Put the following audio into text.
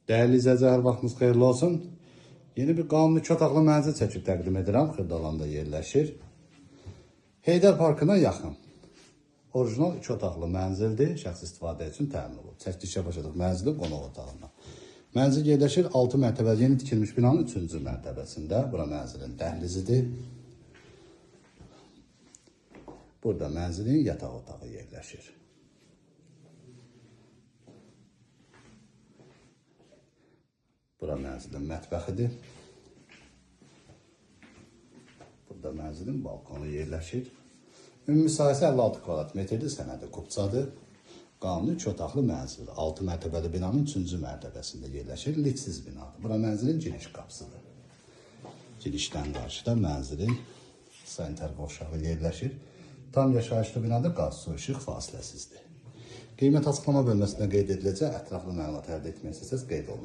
Dəyərli izləyicilər, hər vaxtınız xeyirli olsun. Yeni bir qanuni iki otaqlı mənzil çəkib təqdim edirəm. Xırdalanda yerləşir. Heydər Parkına yaxın. Orijinal iki otaqlı mənzildir. Şəxsi istifadə üçün təmin olunub. Çəkilişə başladıq mənzili qonaq otağından. Mənzil yerləşir 6 mərtəbəli yeni tikilmiş binanın 3-cü mərtəbəsində. Bura mənzilin dəhlizidir. Burada mənzilin yataq otağı yerləşir. Bura mənzilin mətbəxidir. Burada mənzilin balkonu yerləşir. Ümumi sahəsi 56 kvadrat metrdir, sənədi kupçadır. Qanuni iki otaqlı mənzildir. 6 mərtəbəli binanın 3-cü mərtəbəsində yerləşir. Liftsiz binadır. Bura mənzilin giriş qapısıdır. Girişdən qarşıda mənzilin sanitar qovşağı yerləşir. Tam yaşayışlı binadır, qaz, su, işıq fasiləsizdir. Qiymət açıqlama bölməsində qeyd ediləcək. Ətraflı məlumat əldə etmək istəsəniz qeyd olunan